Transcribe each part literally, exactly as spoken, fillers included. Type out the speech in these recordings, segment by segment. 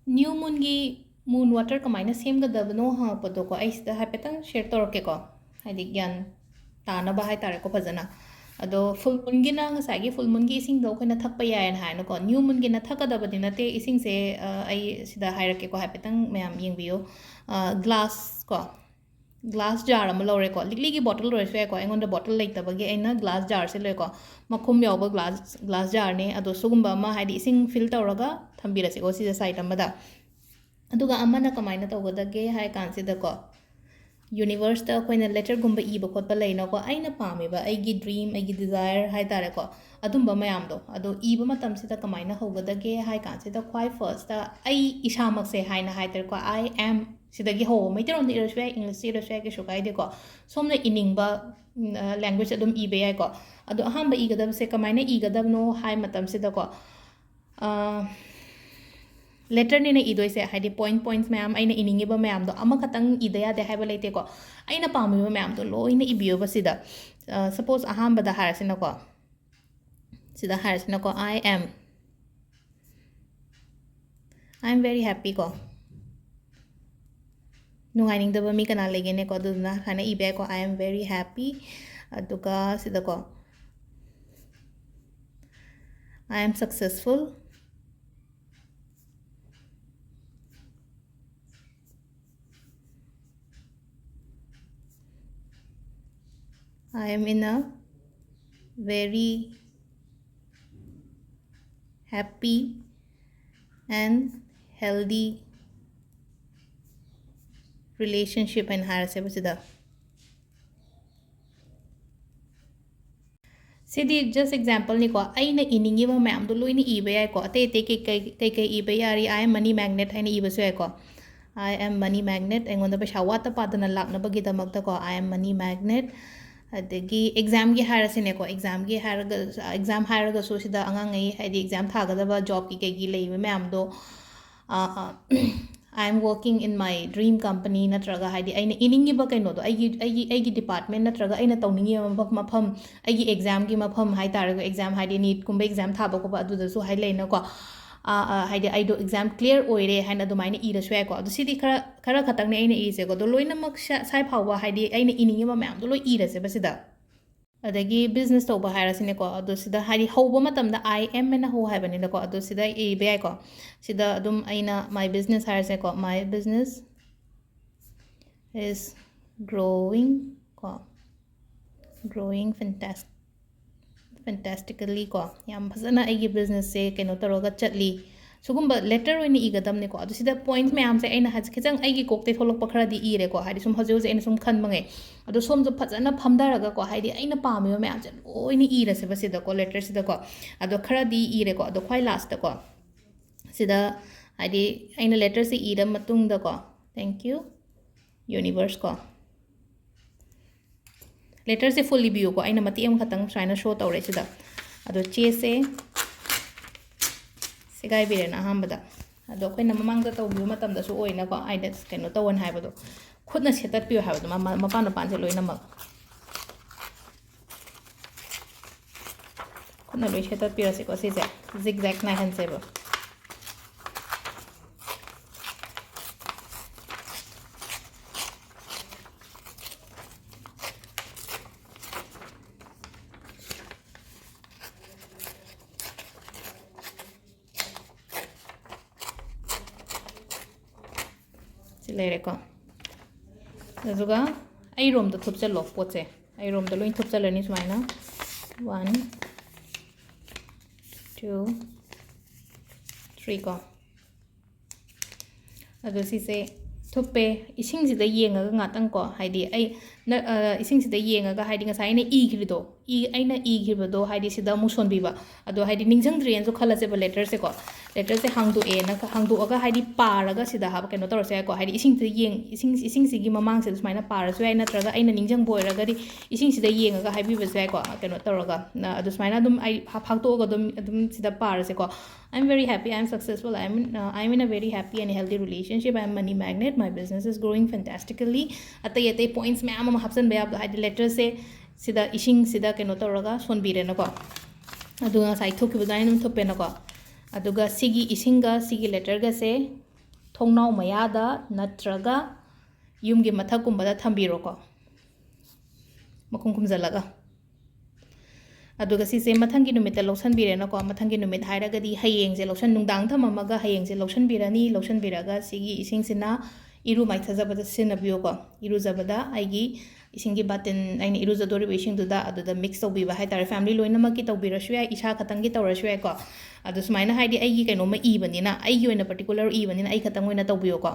New moonꯒꯤ moon water ꯀꯃꯥꯏꯅ ꯁꯦꯝꯒꯗꯕꯅꯣ ꯍꯪꯉꯛꯄꯗꯣꯀꯣ, ꯑꯩ ꯁꯤꯗ ꯍꯥꯏꯐꯦꯠꯇꯪ share ꯇꯧꯔꯛꯀꯦꯀꯣ, ꯍꯥꯏꯗꯤ ꯒ꯭ꯌꯥꯟ ꯇꯥꯅꯕ ꯍꯥꯏꯇꯥꯔꯦꯀꯣ ꯐꯖꯅ꯫ ꯑꯗꯣ full moonꯒꯤꯅ ꯉꯁꯥꯏꯒꯤ full moonꯒꯤ ꯏꯁꯤꯡꯗꯣ ꯑꯩꯈꯣꯏꯅ ꯊꯛꯄ ꯌꯥꯏꯌꯦꯅ ꯍꯥꯏꯅꯀꯣ, new moonꯒꯤꯅ ꯊꯛꯀꯗꯕꯗꯤ ꯅꯠꯇꯦ ꯏꯁꯤꯡꯁꯦ꯫ ꯑ, ꯑꯩ ꯁꯤꯗ ꯍꯥꯏꯔꯛꯀꯦꯀꯣ, ꯍꯥꯏꯐꯦꯠꯇꯪ ꯃꯌꯥꯝ ꯌꯦꯡꯕꯤꯌꯨ꯫ ꯑ, glass ꯀꯣ, glass jar ꯑꯃ ꯂꯧꯔꯦꯀꯣ, ꯂꯤꯛꯂꯤꯒꯤ bottle ꯑꯣꯏꯔꯁꯨ ꯌꯥꯏꯀꯣ, ꯑꯩꯉꯣꯟꯗ bottle ꯂꯩꯇꯕꯒꯤ ꯑꯩꯅ glass jarꯁꯦ ꯂꯩꯀꯣ, ꯃꯈꯨꯝ ꯌꯥꯎꯕ glass, glass jarꯅꯦ꯫ ꯑꯗꯣ ꯁꯤꯒꯨꯝꯕ ꯑꯃ, ꯍꯥꯏꯗꯤ ꯏꯁꯤꯡ fill ꯇꯧꯔꯒ ꯊꯝꯕꯤꯔꯁꯤꯀꯣ ꯁꯤꯁꯦ side ꯑꯃꯗ꯫ ꯑꯗꯨꯒ ꯑꯃꯅ ꯀꯃꯥꯏꯅ ꯇꯧꯒꯗꯒꯦ ꯍꯥꯏ ꯀꯥꯟꯁꯤꯗꯀꯣ, universeꯇ ꯑꯩꯈꯣꯏꯅ letterꯒꯨꯝꯕ ꯏꯕ ꯈꯣꯠꯄ ꯂꯩꯅꯀꯣ, ꯑꯩꯅ ꯄꯥꯝꯃꯤꯕ, ꯑꯩꯒꯤ dream, ꯑꯩꯒꯤ desire ꯍꯥꯏꯇꯥꯔꯦꯀꯣ, ꯑꯗꯨꯝꯕ ꯃꯌꯥꯝꯗꯣ꯫ ꯑꯗꯣ ꯏꯕ ꯃꯇꯝꯁꯤꯗ ꯀꯃꯥꯏꯅ ꯍꯧꯒꯗꯒꯦ ꯍꯥꯏ ꯀꯥꯟꯁꯤꯗ, ꯈ꯭ꯋꯥꯏ firstꯇ ꯑꯩ ꯏꯁꯥꯃꯛꯁꯦ ꯍꯥꯏꯅ ꯍꯥꯏꯇꯥꯔꯦꯀꯣ, I am, ꯁꯤꯗꯒꯤ ꯍꯧꯕ, ꯃꯩꯇꯩꯂꯣꯟꯗ ꯏꯔꯁꯨ ꯌꯥꯏ, Englishꯇ ꯏꯔꯁꯨ ꯌꯥꯏ, ꯀꯩꯁꯨ ꯀꯥꯏꯗꯦꯀꯣ꯫ ꯁꯣꯝꯅ ꯏꯅꯤꯡꯕ, ꯎꯝ, ꯑ, language ꯑꯗꯨꯝ ꯏꯕ ꯌꯥꯏꯀꯣ꯫ ꯑꯗꯣ ꯑꯍꯥꯟꯕ ꯏꯒꯗꯕꯁꯦ ꯀꯃꯥꯏꯅ ꯏꯒꯗꯕꯅꯣ ꯍꯥꯏ ꯃꯇꯝꯁꯤꯗꯀꯣ, ꯑ, letterꯅꯤꯅ ꯏꯗꯣꯏꯁꯦ, ꯍꯥꯏꯗꯤ point points ꯃꯌꯥꯝ, ꯑꯩꯅ ꯏꯅꯤꯡꯉꯤꯕ ꯃꯌꯥꯝꯗꯣ ꯑꯃꯈꯛꯇꯪ ꯏꯗ ꯌꯥꯗꯦ ꯍꯥꯏꯕ ꯂꯩꯇꯦꯀꯣ꯫ ꯑꯩꯅ ꯄꯥꯝꯃꯤꯕ ꯃꯌꯥꯝꯗꯣ ꯂꯣꯏꯅ ꯏꯕꯤꯌꯣꯕ ꯁꯤꯗ꯫ ꯑ, suppose ꯑꯍꯥꯟꯕꯗ ꯍꯥꯏꯔꯁꯤꯅꯀꯣ, ꯁꯤꯗ ꯍꯥꯏꯔꯁꯤꯅꯀꯣ, I am, I am very happy ꯀꯣ꯫ ꯅꯨꯡꯉꯥꯏꯅꯤꯡꯗꯕ ꯃꯤ ꯀꯅꯥ ꯂꯩꯒꯦꯅꯦꯀꯣ? ꯑꯗꯨꯗꯨꯅ ꯁꯨꯃꯥꯏꯅ ꯏꯕ ꯌꯥꯏꯀꯣ, I am very happy꯫ ꯑꯗꯨꯒ ꯁꯤꯗꯀꯣ, I am successful, I am in a very happy and healthy relationship ꯍꯥꯏꯅ ꯍꯥꯏꯔꯁꯦꯕ ꯁꯤꯗ꯫ ꯁꯤꯗꯤ just exampleꯅꯤꯀꯣ, ꯑꯩꯅ ꯏꯅꯤꯡꯉꯤꯕ ꯃꯌꯥꯝꯗꯣ ꯂꯣꯏꯅ ꯏꯕ ꯌꯥꯏꯀꯣ꯫ ꯑꯇꯩ ꯑꯇꯩ ꯀꯩ, ꯀꯩ, ꯀꯩ, ꯀꯩ ꯏꯕ ꯌꯥꯔꯤ? I am money magnet ꯍꯥꯏꯅ ꯏꯕꯁꯨ ꯌꯥꯏꯀꯣ꯫ I am money magnet, ꯑꯩꯉꯣꯟꯗ ꯄꯩꯁꯥ ꯋꯥꯠꯇ ꯄꯥꯗꯅ ꯂꯥꯛꯅꯕꯒꯤꯗꯃꯛꯇꯀꯣ, I am money magnet꯫ ꯑꯗꯒꯤ examꯒꯤ ꯍꯥꯏꯔꯁꯤꯅꯦꯀꯣ, examꯒꯤ ꯍꯥꯏꯔꯒ, exam ꯍꯥꯏꯔꯒꯁꯨ ꯁꯤꯗ ꯑꯉꯥꯡꯉꯩ, ꯍꯥꯏꯗꯤ exam ꯊꯥꯒꯗꯕ jobꯀꯤ ꯀꯩꯒꯤ ꯂꯩꯕ ꯃꯌꯥꯝꯗꯣ, ꯑ, I am working in my dream company, ꯅꯠꯇ꯭ꯔꯒ ꯍꯥꯏꯗꯤ ꯑꯩꯅ ꯏꯅꯤꯡꯉꯤꯕ ꯀꯩꯅꯣꯗꯣ, ꯑꯩꯒꯤ, ꯑꯩꯒꯤ, ꯑꯩꯒꯤ department ꯅꯠꯇ꯭ꯔꯒ ꯑꯩꯅ ꯇꯧꯅꯤꯡꯉꯤꯕ ꯃꯐꯝ, ꯃꯐꯝ, ꯑꯩꯒꯤ examꯒꯤ ꯃꯐꯝ ꯍꯥꯏꯇꯥꯔꯦꯀꯣ, exam ꯍꯥꯏꯗꯤ NEETꯀꯨꯝꯕ exam ꯊꯥꯕ ꯈꯣꯠꯄ ꯑꯗꯨꯗꯁꯨ ꯍꯥꯏ ꯂꯩꯅꯀꯣ꯫ ꯑꯥ, ꯑꯥ, ꯍꯥꯏꯗꯤ ꯑꯩꯗꯣ exam clear ꯑꯣꯏꯔꯦ ꯍꯥꯏꯅ ꯑꯗꯨꯃꯥꯏꯅ ꯏꯔꯁꯨ ꯌꯥꯏꯀꯣ꯫ ꯑꯗꯣ ꯁꯤꯗꯤ ꯈꯔ, ꯈꯔ ꯈꯛꯇꯪꯅꯦ ꯑꯩꯅ ꯏꯔꯤꯁꯦꯀꯣ꯫ ꯑꯗꯣ ꯂꯣꯏꯅꯃꯛ ꯁ-, ꯁ꯭ꯋꯥꯏ ꯐꯥꯎꯕ ꯍꯥꯏꯗꯤ ꯑꯩꯅ ꯏꯅꯤꯡꯉꯤꯕ ꯃꯌꯥꯝꯗꯣ ꯂꯣꯏ ꯏꯔꯁꯦꯕ ꯁꯤꯗ꯫ ꯑꯗꯒꯤ business ꯇꯧꯕ ꯍꯥꯏꯔꯁꯤꯅꯦꯀꯣ꯫ ꯑꯗꯣ ꯁꯤꯗ ꯍꯥꯏꯗꯤ ꯍꯧꯕ ꯃꯇꯝꯗ I am ꯑꯅ ꯍꯧ ꯍꯥꯏꯕꯅꯤꯅꯀꯣ꯫ ꯑꯗꯣ ꯁꯤꯗ ꯏꯕ ꯌꯥꯏꯀꯣ꯫ ꯁꯤꯗ ꯑꯗꯨꯝ ꯑꯩꯅ my business ꯍꯥꯏꯔꯁꯦꯀꯣ꯫ My business is growing ꯀꯣ꯫ Growing fantas-, fantastically ꯀꯣ꯫ ꯌꯥꯝ ꯐꯖꯅ ꯑꯩꯒꯤ business ꯁꯦ ꯀꯩꯅꯣ ꯇꯧꯔꯒ ꯆꯠꯂꯤ꯫ ꯁꯤꯒꯨꯝꯕ letter ꯑꯣꯏꯅ ꯏꯒꯗꯕꯅꯤꯀꯣ꯫ ꯑꯗꯣ ꯁꯤꯗ points ꯃꯌꯥꯝꯁꯦ ꯑꯩꯅ ꯍꯥꯏ-, ꯈꯤꯇꯪ ꯑꯩꯒꯤ ꯀꯣꯛꯇꯩ ꯊꯣꯛꯂꯛꯄ ꯈꯔꯗꯤ ꯏꯔꯦꯀꯣ꯫ ꯍꯥꯏꯗꯤ ꯁꯨꯝ ꯍꯧꯖꯤꯛ ꯍꯧꯖꯤꯛ ꯑꯩꯅ ꯁꯨꯝ ꯈꯟꯕꯉꯩ꯫ ꯑꯗꯣ ꯁꯣꯝꯁꯨ ꯐꯖꯅ ꯐꯝꯊꯔꯒꯀꯣ, ꯍꯥꯏꯗꯤ ꯑꯩꯅ ꯄꯥꯝꯃꯤꯕ ꯃꯌꯥꯝꯁꯦ ꯂꯣꯏꯅ ꯏꯔꯁꯦꯕ ꯁꯤꯗꯀꯣ, letter ꯁꯤꯗꯀꯣ꯫ ꯑꯗꯣ ꯈꯔꯗꯤ ꯏꯔꯦꯀꯣ꯫ ꯑꯗꯣ ꯈ꯭ꯋꯥꯏ last ꯀꯣ, ꯁꯤꯗ ꯍꯥꯏꯗꯤ ꯑꯩꯅ letter ꯁꯦ ꯏꯔ ꯃꯇꯨꯡꯗꯀꯣ, thank you, universe ꯀꯣ꯫ Letter ꯁꯦ full ꯏꯕꯤꯌꯨꯀꯣ, ꯑꯩꯅ ꯃꯇꯦꯛ ꯑꯃꯈꯛꯇꯪ ꯁꯨꯃꯥꯏꯅ show ꯇꯧꯔꯦ ꯁꯤꯗ꯫ ꯑꯗꯣ ꯆꯦꯁꯦ ꯁꯦꯒꯥꯏꯕꯤꯔꯦꯅ ꯑꯍꯥꯟꯕꯗ꯫ ꯑꯗꯣ ꯑꯩꯈꯣꯏꯅ ꯃꯃꯥꯡꯗ ꯇꯧꯈꯤꯕ ꯃꯇꯝꯗꯁꯨ ꯑꯣꯏꯅꯀꯣ, ꯑꯩꯅ ꯀꯩꯅꯣ ꯇꯧꯋꯣꯅ ꯍꯥꯏꯕꯗꯣ, ꯈꯨꯠꯅ ꯁꯦꯠꯇꯠꯄꯤꯌꯨ ꯍꯥꯏꯕꯗꯣ, ꯃ-, ꯃ-, ꯃꯄꯥꯟ ꯃꯄꯥꯟꯁꯦ ꯂꯣꯏꯅꯃꯛ꯫ ꯈꯨꯠꯅ ꯂꯣꯏ ꯁꯦꯠꯇꯠꯄꯤꯔꯁꯤꯀꯣ ꯁꯤꯁꯦ꯫ Zigzag ꯅꯥꯏꯍꯟꯁꯦꯕ꯫ ꯁꯤ ꯂꯩꯔꯦꯀꯣ꯫ ꯑꯗꯨꯒ ꯑꯩꯔꯣꯝꯗ ꯊꯨꯞꯆꯜꯂꯣ ꯄꯣꯠꯁꯦ꯫ ꯑꯩꯔꯣꯝꯗ ꯂꯣꯏ ꯊꯨꯞꯆꯜꯂꯅꯤ ꯁꯨꯃꯥꯏꯅ꯫ One, two, three ꯀꯣ꯫ ꯑꯗꯣ ꯁꯤꯁꯦ ꯊꯨꯞꯄꯦ꯫ ꯏꯁꯤꯡꯁꯤꯗ ꯌꯦꯡꯉꯒ ꯉꯥꯛꯇꯪ ꯀꯣ, ꯍꯥꯏꯗꯤ ꯑꯩ ꯅ-, ꯑ, ꯏꯁꯤꯡꯁꯤꯗ ꯌꯦꯡꯉꯒ, ꯍꯥꯏꯗꯤ ꯉꯁꯥꯏ ꯑꯩꯅ ꯏꯈꯤꯕꯗꯣ, ꯏ-, ꯑꯩꯅ ꯏꯈꯤꯕꯗꯣ ꯍꯥꯏꯗꯤ ꯁꯤꯗ ꯑꯃꯨꯛ ꯁꯣꯟꯕꯤꯕ꯫ ꯑꯗꯣ ꯍꯥꯏꯗꯤ ꯅꯤꯡꯁꯤꯡꯗ꯭ꯔꯦꯅꯁꯨ ꯈꯜꯂꯁꯦꯕ letterꯁꯦꯀꯣ꯫ Letterꯁꯦ ꯍꯥꯡꯗꯣꯛꯑꯦꯅ ꯈ-, ꯍꯥꯡꯗꯣꯛꯑꯒ ꯍꯥꯏꯗꯤ ꯄꯥꯔꯒ ꯁꯤꯗ ꯍꯥꯞ-, ꯀꯩꯅꯣ ꯇꯧꯔꯁꯨ ꯌꯥꯏꯀꯣ꯫ ꯍꯥꯏꯗꯤ ꯏꯁꯤꯡꯁꯤꯗ ꯌꯦꯡ-, ꯏꯁꯤꯡ, ꯏꯁꯤꯡꯁꯤꯒꯤ ꯃꯃꯥꯡꯁꯤꯗ ꯁꯨꯃꯥꯏꯅ ꯄꯥꯔꯁꯨ ꯌꯥꯏ, ꯅꯠꯇ꯭ꯔꯒ ꯑꯩꯅ ꯅꯤꯡꯁꯤꯡꯕ ꯑꯣꯏꯔꯒꯗꯤ ꯏꯁꯤꯡꯁꯤꯗ ꯌꯦꯡꯉꯒ ꯍꯥꯏꯕꯤꯕꯁꯨ ꯌꯥꯏꯀꯣ꯫ ꯀꯩꯅꯣ ꯇꯧꯔꯒ, ꯅ-, ꯑꯗꯨ ꯁꯨꯃꯥꯏꯅ ꯑꯗꯨꯝ ꯑꯩ ꯐ-, ꯐꯥꯛꯇꯣꯛꯑꯒ ꯑꯗꯨꯝ, ꯑꯗꯨꯝ ꯁꯤꯗ ꯄꯥꯔꯁꯦꯀꯣ꯫ I'm very happy, I'm successful, I'm in, uh, I'm in a very happy and healthy relationship, I'm money magnet, my business is growing fantastically꯫ ꯑꯇꯩ ꯑꯇꯩ points ꯃꯌꯥꯝ ꯑꯃ ꯍꯥꯞꯆꯤꯟꯕ ꯌꯥꯕꯗꯣ, ꯍꯥꯏꯗꯤ letterꯁꯦ ꯁꯤꯗ ꯏꯁꯤꯡꯁꯤꯗ ꯀꯩꯅꯣ ꯇꯧꯔꯒ ꯁꯣꯟꯕꯤꯔꯦꯅꯀꯣ꯫ ꯑꯗꯨꯒ ꯉꯁꯥꯏ ꯊꯨꯞꯈꯤꯕ ꯑꯗꯨꯃꯥꯏꯅ ꯑꯗꯨꯝ ꯊꯨꯞꯄꯦꯅꯀꯣ꯫ ꯑꯗꯨꯒ ꯁꯤꯒꯤ ꯏꯁꯤꯡꯒ ꯁꯤꯒꯤ ꯂꯦꯇꯔꯒꯁꯦ ꯊꯣꯡꯅꯥꯎ ꯃꯌꯥꯗ ꯅꯠꯇ꯭ꯔꯒ ꯌꯨꯝꯒꯤ ꯃꯊꯛꯀꯨꯝꯕꯗ ꯊꯝꯕꯤꯔꯣꯀꯣ, ꯃꯈꯨꯝ ꯈꯨꯝꯖꯤꯜꯂꯒ꯫ ꯑꯗꯨꯒ ꯁꯤꯁꯦ ꯃꯊꯪꯒꯤ ꯅꯨꯃꯤꯠꯇ ꯂꯧꯁꯟꯕꯤꯔꯦꯅꯀꯣ꯫ ꯃꯊꯪꯒꯤ ꯅꯨꯃꯤꯠ ꯍꯥꯏꯔꯒꯗꯤ ꯍꯌꯦꯡꯁꯦ ꯂꯧꯁꯟ-, ꯅꯨꯡꯗꯥꯡ ꯊꯝꯃꯝꯃꯒ ꯍꯌꯦꯡꯁꯦ ꯂꯧꯁꯟꯕꯤꯔꯅꯤ꯫ ꯂꯧꯁꯟꯕꯤꯔꯒ ꯁꯤꯒꯤ ꯏꯁꯤꯡꯁꯤꯅ ꯏꯔꯨ ꯃꯥꯏꯊꯖꯕꯗ ꯁꯤꯖꯤꯟꯅꯕꯤꯌꯨꯀꯣ꯫ ꯏꯔꯨꯖꯕꯗ ꯑꯩꯒꯤ ꯏꯁꯤꯡꯒꯤ ꯕꯥꯇꯤꯟ, ꯑꯩꯅ ꯏꯔꯨꯖꯗꯣꯔꯤꯕ ꯏꯁꯤꯡꯗꯨꯗ ꯑꯗꯨꯗ mix ꯇꯧꯕꯤꯕ ꯍꯥꯏꯇꯥꯔꯦ꯫ Family ꯂꯣꯏꯅꯃꯛꯀꯤ ꯇꯧꯕꯤꯔꯁꯨ ꯌꯥꯏ, ꯏꯁꯥ ꯈꯛꯇꯪꯒꯤ ꯇꯧꯔꯁꯨ ꯌꯥꯏꯀꯣ꯫ ꯑꯗꯣ ꯁꯨꯃꯥꯏꯅ, ꯍꯥꯏꯗꯤ, ꯑꯩꯒꯤ ꯀꯩꯅꯣꯝꯃ ꯏꯕꯅꯤꯅ, ꯑꯩꯒꯤ ꯑꯣꯏꯅ particular ꯏꯕꯅꯤꯅ ꯑꯩ ꯈꯛꯇꯪ ꯑꯣꯏꯅ ꯇꯧꯕꯤꯌꯨꯀꯣ꯫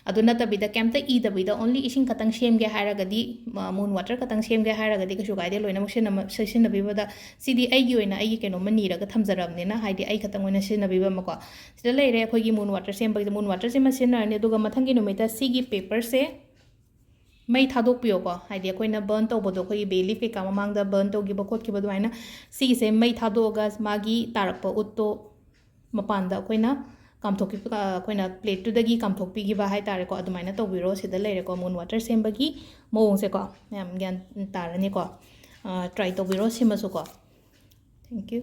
ꯑꯗꯨ ꯅꯠꯇꯕꯤꯗ, ꯀꯩꯝꯇ ꯏꯗꯕꯤꯗ only ꯏꯁꯤꯡ ꯈꯛꯇꯪ ꯁꯦꯝꯒꯦ ꯍꯥꯏꯔꯒꯗꯤ, ꯃ-, moon water ꯈꯛꯇꯪ ꯁꯦꯝꯒꯦ ꯍꯥꯏꯔꯒꯗꯤ ꯀꯩꯁꯨ ꯀꯥꯏꯗꯦ, ꯂꯣꯏꯅꯃꯛ ꯁꯤꯖꯤꯟꯅꯕ-, ꯁꯤꯖꯤꯟꯅꯕꯤꯕꯗ꯫ ꯁꯤꯗꯤ ꯑꯩꯒꯤ ꯑꯣꯏꯅ ꯑꯩꯒꯤ ꯀꯩꯅꯣꯝꯃ ꯅꯤꯔꯒ ꯊꯝꯖꯔꯕꯅꯤꯅ, ꯍꯥꯏꯗꯤ, ꯑꯩ ꯈꯛꯇꯪ ꯑꯣꯏꯅ ꯁꯤꯖꯤꯟꯅꯕꯤꯕ ꯑꯃꯀꯣ꯫ ꯁꯤꯗ ꯂꯩꯔꯦ ꯑꯩꯈꯣꯏꯒꯤ moon water ꯁꯦꯝꯕꯒꯤꯗ, moon water ꯁꯤꯃ ꯁꯤꯖꯤꯟꯅꯔꯅꯤ꯫ ꯑꯗꯨꯒ ꯃꯊꯪꯒꯤ ꯅꯨꯃꯤꯠꯇ ꯁꯤꯒꯤ paperꯁꯦ ꯃꯩ ꯊꯥꯗꯣꯛꯄꯤꯌꯣꯀꯣ꯫ ꯍꯥꯏꯗꯤ, ꯑꯩꯈꯣꯏꯅ burn ꯇꯧꯕꯗꯣ, ꯑꯩꯈꯣꯏꯒꯤ bay leaf ꯀꯩꯀꯥ ꯃꯃꯥꯡꯗ burn ꯇꯧꯈꯤꯕ ꯈꯣꯠꯈꯤꯕ ꯑꯗꯨꯃꯥꯏꯅ, ꯁꯤꯒꯤꯁꯦ ꯃꯩ ꯊꯥꯗꯣꯛꯑꯒ ꯃꯥꯒꯤ ꯇꯥꯔꯛꯄ ꯎꯠꯇꯣ ꯃꯄꯥꯟꯗ ꯑꯩꯈꯣꯏꯅ ꯀꯥꯝꯊꯣꯛꯄꯤ-, ꯑꯩꯈꯣꯏꯅ plateꯇꯨꯗꯒꯤ ꯀꯥꯝꯊꯣꯛꯄꯤꯈꯤꯕ ꯍꯥꯏꯇꯥꯔꯦꯀꯣ꯫ ꯑꯗꯨꯃꯥꯏꯅ ꯇꯧꯕꯤꯔꯣ꯫ ꯁꯤꯗ ꯂꯩꯔꯦꯀꯣ moon water ꯁꯦꯝꯕꯒꯤ ꯃꯑꯣꯡꯁꯦꯀꯣ꯫ ꯃꯌꯥꯝ ꯒ꯭ꯌꯥꯟ ꯇꯥꯔꯅꯤꯀꯣ꯫ ꯑ, try ꯇꯧꯕꯤꯔꯣ ꯁꯤꯃꯁꯨꯀꯣ꯫ Thank you꯫